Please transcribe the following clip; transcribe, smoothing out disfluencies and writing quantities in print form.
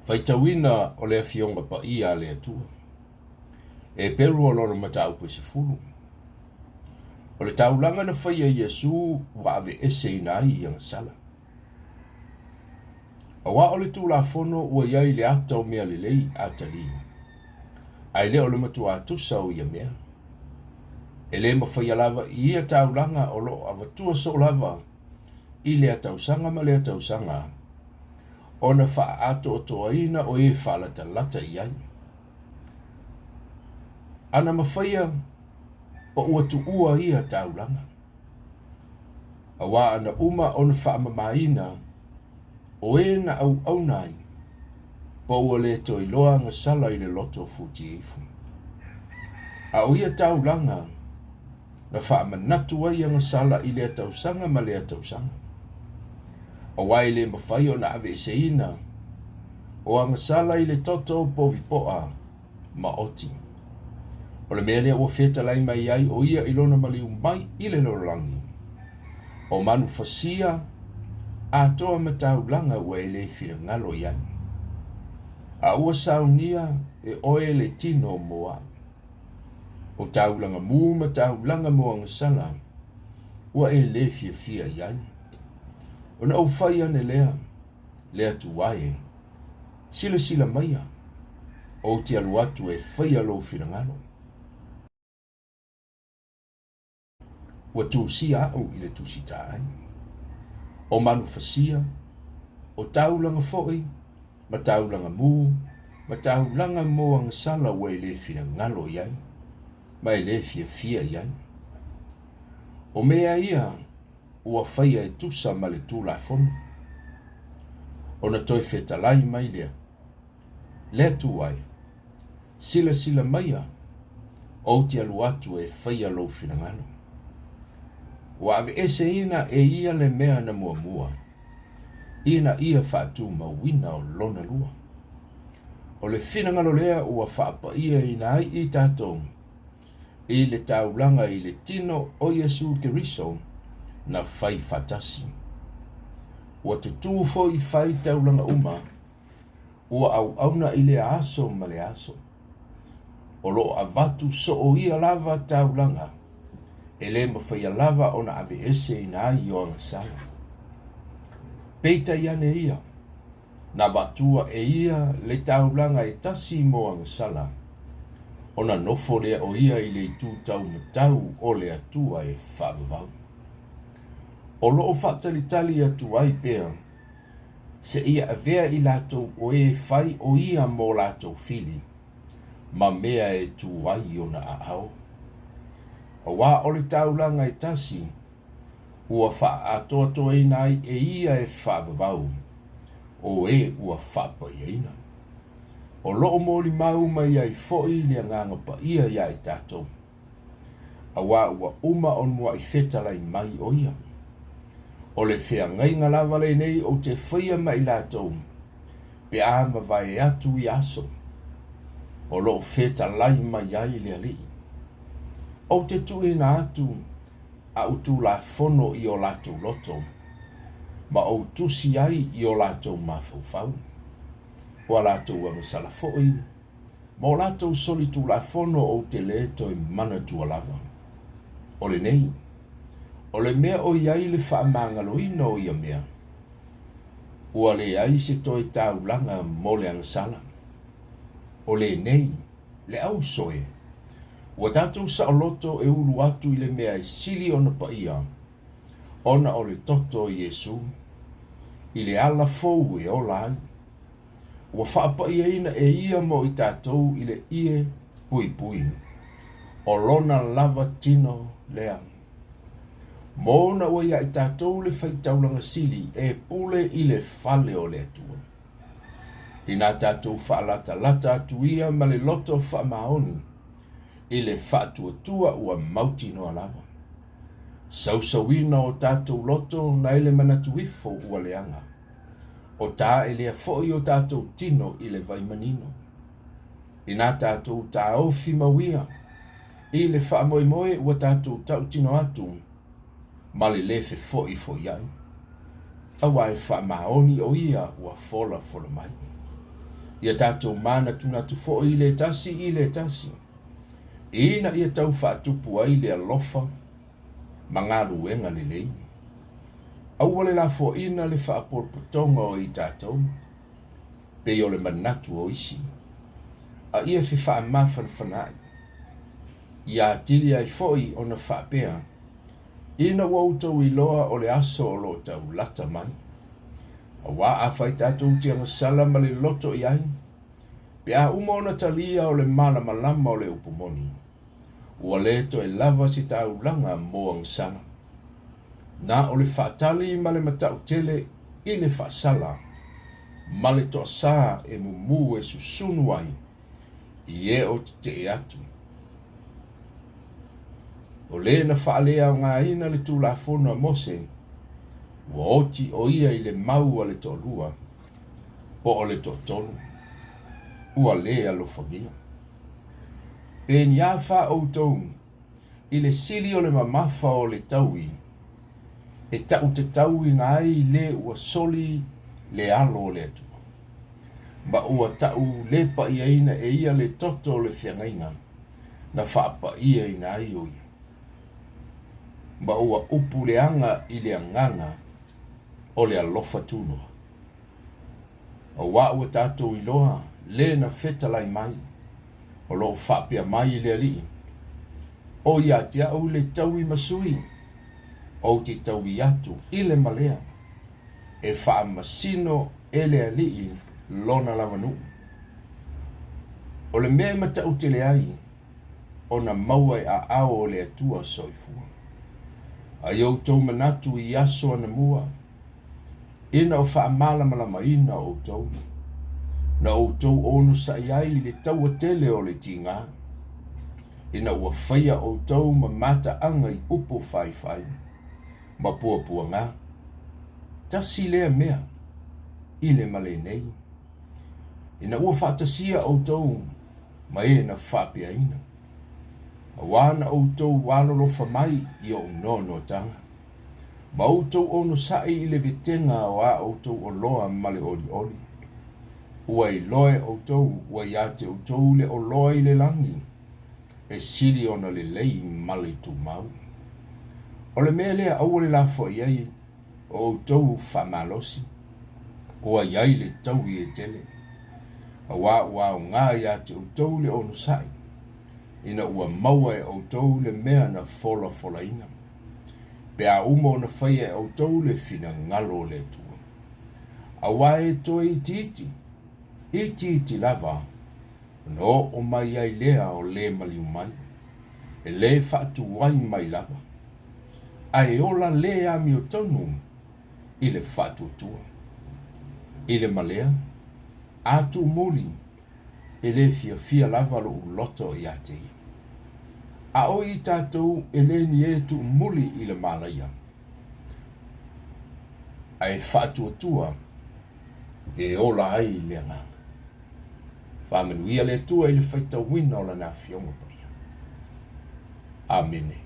Faitauina o le Afioga Paia a le Atua. Eperu o lona mataupu e 10. O le taulaga na faia e Iesu ua aveeseina ai i agasala. Aua o le Tulafono ua i ai le ata o mea lelei atalii, ae le o le matuā tusa o ia mea. E le mafaia lava i ia taulaga o lo o avatua soo lava i lea tausaga ma lea tausaga ona faaatoatoaina o e faalatalata i ai. Ana mafaia pa ua tuua ia taulaga. Aua ana uma ona faamamaina o e na auauna ai, pa ua le toe iloa agasala i le loto futiifu. A o ia taulaga na faamanatu ai agasala i lea tausaga ma lea tausaga. Aua e le mafai ona aveeseina o agasala i le toto o povi poa maoti. O le mea lea ua fetalai mai ai o ia i lona maliu mai i le lalolagi, o manu fasia atoa ma taulaga ua e le finagalo i ai. A ua saunia e oe le tino mo au. O taulaga mu ma taulaga mo agasala ua e le fiafia i ai. Ona ou fai ane lea, le Atua e, silasila maia, ou te alu atu e faia lou finagalo. Ua tusia au i le tusi taai. O manu fasia, o taulaga foi, ma taulaga mu, ma taulaga mo agasala ua e le finagalo i ai, ma e le fiafia i ai. O mea ia ua faia e tusa ma le Tulafono. Ona toe fetalai mai lea, Le Atua e, silasila maia, ou te alu atu e faia lou finagalo. Ua aveeseina e ia le mea na muamua, ina ia faatumauina o lona lua. O le finagalo lea ua faapaiaina ai i tatou i le taulaga i le tino o Iesu Keriso na fai faatasi. Ua tutū foi fai taulaga uma, ua auauna i lea aso ma lea aso. O lo o avatu soo ia lava taulaga, e le mafaia lava ona aveeseina ai i o agasala. Peitai ane ia, Na avatua e ia le taulaga e tasi mo agasala, ona nofo lea o ia i le itu taumatau o le Atua e faavavau. O lo o faatalitali atu ai pea seia avea i latou o e fai o ia mo latou fili ma mea e tu ai ona aao. Aua o le taulaga e tasi, ua faaatoatoaina ai e ia e faavavau o e ua faapaiaina. O lo o molimau mai ai foi le Agaga Paia iā i tatou, aua ua uma ona muaʻi fetalai mai o ia. O le feagaiga lava lenei ou te faia ma i latou, pe a mavae atu ia aso, o lo o fetalai mai ai le Alii. Ou te tuuina atu a'u Tulafono i o latou loto, ma ou tusi ai i o latou mafaufau, o a latou agasala foi, ma o latou solitulafono ou te lē toe manatua lava. O lenei, o le mea o i ai le faamagaloina o ia mea, ua leai se toe taulaga mo le agasala. O lenei, le auso e. Ua tatou saoloto e ulu atu i le mea e sili ona paia, ona o le toto o Iesu, i le ala fou e ola ai. Ua faapaiaina e ia mo i tatou i le ie puipui, o lona lava tino lea. Mo ona ua iā i tatou le faitaulaga sili e pule i le fale o le Atua. Inā tatou faalatalata atu ia ma le loto faamaoni i le faatuatua ua mautinoa lava. Sausauina o tatou loto nai le manatu ifo ua leaga. O taelea foi o tatou tino i le vai manino. Inā tatou taofi mau ia i le faamoemoe ua tatou tautino atu ma le lē fefoifoiai, aua e faamaoni o ia ua folafola mai. Ia tatou manatunatu foi i le tasi i le tasi, ina ia tau faatupu ai le alofa ma galuega lelei. Aua le lafoaina le faapotopotoga o i tatou, pei o le manatu o isi, a ia fefaamafanafanaai. Ia atili ai foi ona faapea, Ina ua outou iloa o le aso o lo o tau lata mai. Auā afai tatou te agasala ma le loto i ai, pe a uma ona talia o le malamalama o le upu moni, ua le toe lava se taulaga mo agasala. Na o le faatali ma le matau tele i le faasala ma le toasā e mumu e susunu ai i e o tetee atu. O le na faaleaogaina le Tulafono a Mose, ua oti o ia i le mau a le toalua po o le toatolu, ua le alofagia. Pe ni a fa outou i le sili o le mamafa o le taui e ta'utatauina ai le ua soli le alo o le Atua, ma ua ta'u le pa'iaina e ia le toto o le feagaiga na faapa'iaina ai o ia, ma ua upu leaga i le agaga o le alofa tunoa. Auā ua tatou iloa le na fetalai mai, o lo o faapea mai i le Alii, O ia te au le taui ma sui, ou te taui atu i le malea, e faamasino e le Alii lona lavanuu. O le mea e matautele ai, ona maua e aao o le Atua soifua. Ai outou manatu i aso anamua, ina o faamalamalamaina outou, na outou onosai ai i le taua tele o le tiga, ina ua faia outou ma mataaga i upu faifai ma puapuaga. Tasi lea mea i le male nei, ina ua faatasia outou ma e na faapeaina, auā na outou alolofa mai i o'u noanoataga, ma outou onosai i le vetega o a outou oloa ma le olioli. Ua iloa e outou ua iā te outou le oloa i le lagi, e sili ona lelei ma le tumau. O le mea lea aua le lafoai ai o outou faamalosi, ua i ai le taui e tele, auā ua aoga iā te outou le onosai, ina ua maua e outou le mea na folafolaina, pe a uma ona faia e outou le finagalo o le Atua. Auā e toe itiiti, itiiti lava, ona oo mai ai lea o le maliu mai, e le faatuai mai lava, ae ola le amiotonu i le faatuatua. I le malea, a tuumuli, e le fiafia lava lo'u loto iā te ia. A o i tatou e le ni e tuumuli i le malaia, ae faatuatua e ola ai le agaga. Faamanuia le Atua i le faitauina o Lana Afioga Paia. Amene.